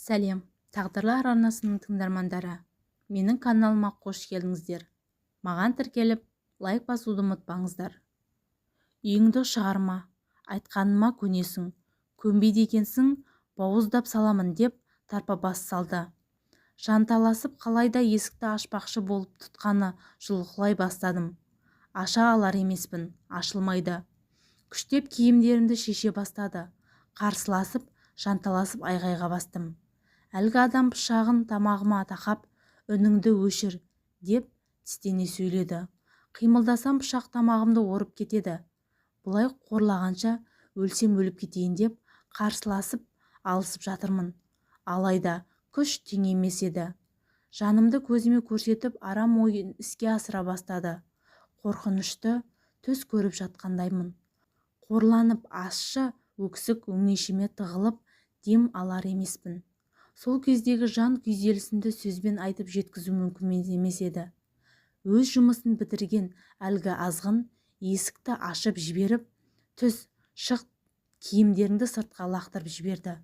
Сәлем, Тағдырлар арнасының тыңдармандары! Менің каналыма қош келдіңіздер! Маған тіркеліп, лайк басуды ұмытпаңыздар. Үйіңді шығарма, айтқаныма көнесің, көнбейді екенсің, бауыздап саламын деп тарпа бас салды. Жанталасып қалайда есікті ашпақшы болып тұтқаны жұлқылай бастадым. Аша алар емеспін, ашылмайды. Күштеп киімдерімді шеше бастады. Қарсыласып, жанталасып айғайға бастым. Әлгі адам пышағын тамағыма тақап, үніңді өшір деп тістене сөйледі. Қимылдасам, пышақ тамағымды орып кетеді. Бұлай қорлағанша өлсем өліп кетейін деп қарсыласып алысып жатырмын. Алайда күш тең емес еді. Жанымды көзіме көрсетіп, арам ойын іске асыра бастады. Қорқынышты түс көріп жатқандаймын. Қорланып, ащы өксік өңешіме тығылып, дем алар емеспін. Сол кездегі жан күйзелісімді сөзбен айтып жеткізу мүмкін емес еді. Өз жұмысын бітірген әлгі азғын есікті ашып жіберіп, түс, шық, киімдеріңді сыртқа лақтырып жіберді.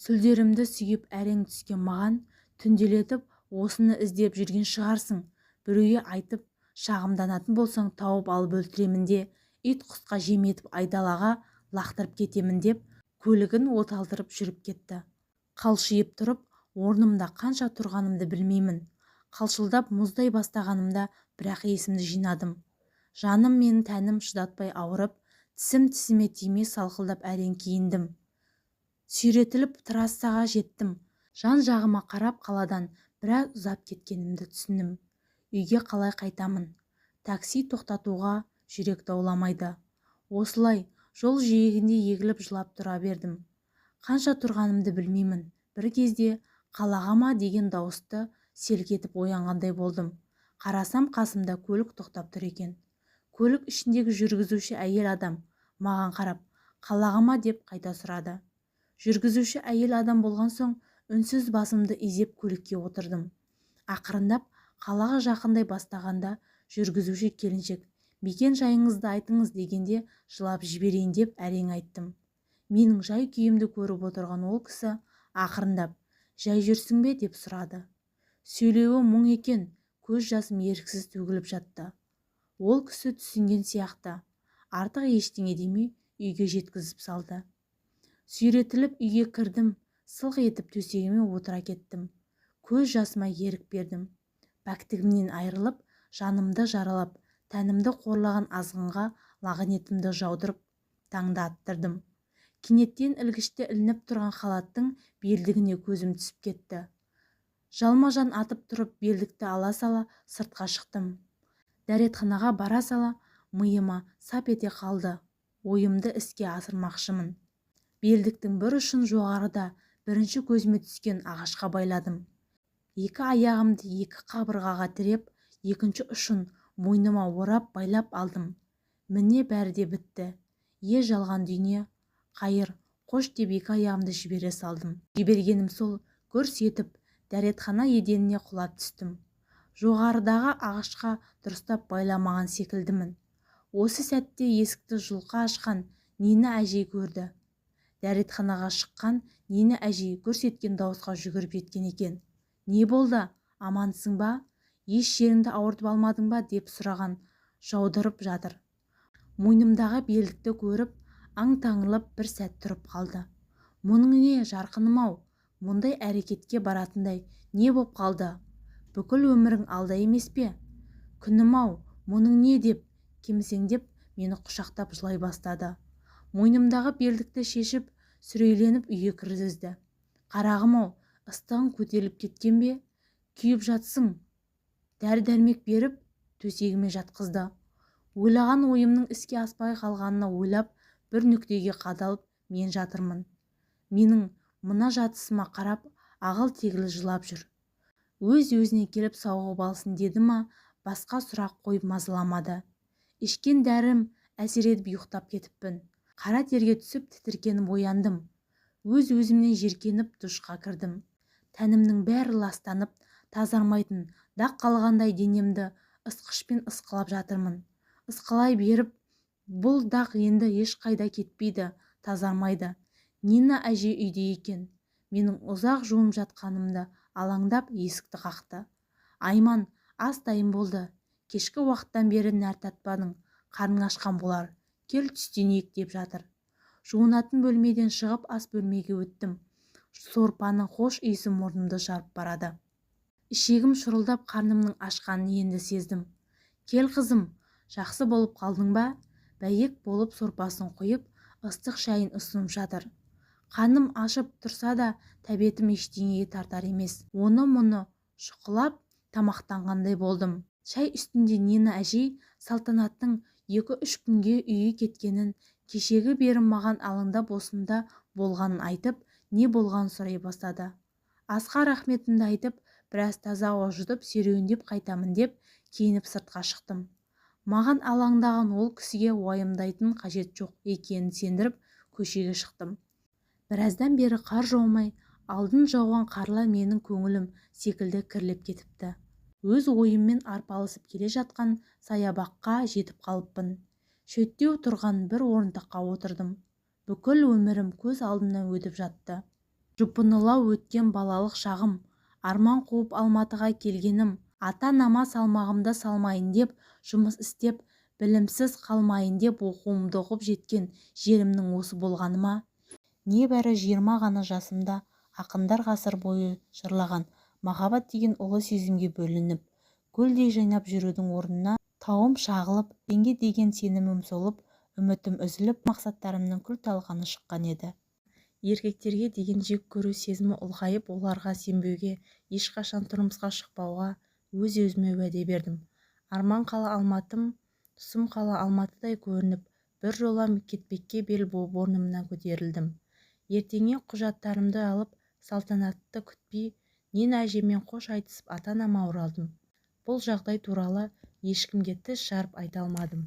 Сүлдерімді сүйіп әрең түскен маған түнделетіп осыны іздеп жүрген шығарсың, біреуге айтып шағымданатын болсаң тауып алып өлтіремін де, ит құсқа жем етіп айдалаға лақтырып кетемін деп көлігін оталдырып жүріп кетті. Қалшиып тұрып, орнымда қанша тұрғанымды білмеймін. Қалшылдап мұздай бастағанымда бірақ есімді жинадым. Жаным мен тәнім шыдатпай ауырып, тісім тісіме тимей салқылдап әрең киіндім. Сүйретіліп трассаға жеттім. Жан-жағыма қарап қаладан біраз ұзап кеткенімді түсіндім. Үйге қалай қайтамын? Такси тоқтатуға жүрек дауламайды. Осылай жол жиегінде егіліп жылап тұра бердім. Қанша тұрғанымды білмеймін. Бір кезде қалаға ма деген дауысты селк етіп оянғандай болдым. Қарасам, қасымда көлік тоқтап тұр екен. Көлік ішіндегі жүргізуші әйел адам маған қарап, қалаға ма деп қайта сұрады. Жүргізуші әйел адам болған соң үнсіз басымды изеп көлікке отырдым. Ақырындап қалаға жақындай бастағанда жүргізуші келіншек мекен жайыңызды айтыңыз дегенде жылап жіберейін деп әрең айттым. Менің жай-күйімді көріп отырған ол кісі ақырындап, жай жүрсің бе деп сұрады. Сөйлеуі мұң екен, көз жасым еріксіз төгіліп жатты. Ол кісі түсінген сияқты, артық ештеңе демей үйге жеткізіп салды. Сүйретіліп үйге кірдім, сылқ етіп төсегіме отыра кеттім. Көз жасыма ерік бердім. Пәктігімнен айырылып, жанымды жаралап, тәнімді қорлаған азғынға лағынетімді жаудырып, таңды аттырдым. Кенеттен ілгіште ілініп тұрған халаттың белдігіне көзім түсіп кетті. Жалма-жан атып тұрып белдікті ала сала сыртқа шықтым. Дәретханаға бара сала миыма сап ете қалды. Ойымды іске асырмақшымын. Белдіктің бір ұшын жоғарыда бірінші көзіме түскен ағашқа байладым. Екі аяғымды екі қабырғаға тіреп, екінші ұшын мойныма орап байлап алдым. Міне бәрі де бітті. Е жалған дүние, қайыр, қош деп екі аяғымды жібере салдым. Жібергенім сол, гүрс етіп дәретхана еденіне құлап түстім. Жоғарыдағы ағашқа дұрыстап байламаған секілдімін. Осы сәтте есікті жұлқа ашқан Нина әжей көрді. Дәретханаға шыққан Нина әжей гүрс еткен дауысқа жүгіріп жеткен екен. Не болды, амансың ба? Еш жеріңді ауыртып алмадың ба деп сұраған жаудырып жатыр. Мойнымдағы белдікті көріп, аң-таңылып бір сәт тұрып қалды. Мұның не, жарқыным-ау, мұндай әрекетке баратындай не боп қалды? Бүкіл өмірің алда емес пе? Күнім-ау, мұның не деп кемсеңдеп мені құшақтап жылай бастады. Мойнымдағы белдікті шешіп, сүрейленіп үйге кіргізді. Қарағым-ау, ыстығың көтеріліп кеткен бе? Күйіп жатсың. Дәрі-дәрмек беріп, төсегіме жатқызды. Ойлаған ойымның іске аспай қалғанына ойлап, бір нүктеге қадалып мен жатырмын. Менің мына жатысыма қарап, ағыл-тегіл жылап жүр. Өз-өзіне келіп сауығып алсын деді ма, басқа сұрақ қойып мазаламады. Ішкен дәрім әсер етіп ұйықтап кетіппін. Қара терге түсіп тітіркеніп ояндым. Өз-өзімнен жеркеніп душқа кірдім. Тәнімнің бәрі ластанып, тазармайтын дақ қалғандай денемді ысқышпен ысқылап жатырмын. Ысқылай беріп, бұл дақ енді ешқайда кетпейді, тазармайды. Нина әжей үйде екен. Менің ұзақ жуынып жатқанымды алаңдап, есікті қақты. «Айман, ас дайын болды. Кешкі уақыттан бері нәр татпадың, қарның ашқан болар. Кел, түстенейік», – деп жатыр. Жуынатын бөлмеден шығып, ас бөлмеге өттім. Сорпаның хош иісі мұрнымды жарып барады. Ішегім шұрылдап, қарнымның ашқанын енді сездім. «Кел, қызым, жақсы болып қалдың ба?» Бәйек болып сорпасын құйып, ыстық шайын ұсынып жатыр. Қарным ашып тұрса да, тәбетім ештеңеге тартар емес. Оны-мұны шұқылап тамақтанғандай болдым. Шай үстінде Нина әжей Салтанаттың 2-3 күнге үйге кеткенін, кешегі бері маған алаңдап осында болғанын айтып, не болғанын сұрай бастады. Асқа рахметімді айтып, біраз таза ауа жұтып, серуендеп қайтамын деп, киініп сыртқа шықтым. Маған алаңдаған ол кісіге уайымдайтын қажет жоқ екенін сендіріп, көшеге шықтым. Біраздан бері қар жаумай, алдын жауған қарлар менің көңілім секілді кірлеп кетіпті. Өз ойыммен арпалысып келе жатқан саябаққа жетіп қалыппын. Шеттеу тұрған бір орындыққа отырдым. Бүкіл өмірім көз алдымнан өтіп жатты. Жұпынылау өткен балалық шағым, арман қуып Алматыға келгенім, ата-анама салмағымды салмайын деп жұмыс істеп, білімсіз қалмайын деп оқуымды оқып, жеткен жерімнің осы болғаны ма? Небәрі 20 ғана жасымда ақындар ғасыр бойы жырлаған махаббат деген ұлы сезімге бөленіп, гүлдей жайнап жүрудің орнына тауым шағылып, пенге деген сенімім солып, үмітім үзіліп, мақсаттарымның күл-талқаны шыққан еді. Еркектерге деген жек көру сезімі ұлғайып, оларға сенбеуге, ешқашан тұрмысқа шықпауға өз-өзіме уәде бердім. Арман қала Алматым сұм қала Алматыдай көрініп, біржола кетпекке бел буып, орнымнан көтерілдім. Ертеңіне құжаттарымды алып, Салтанатты күтпей, Нина әжеммен қош айтысып, ата-анама оралдым. Бұл жағдай туралы ешкімге тіс жарып айта алмадым.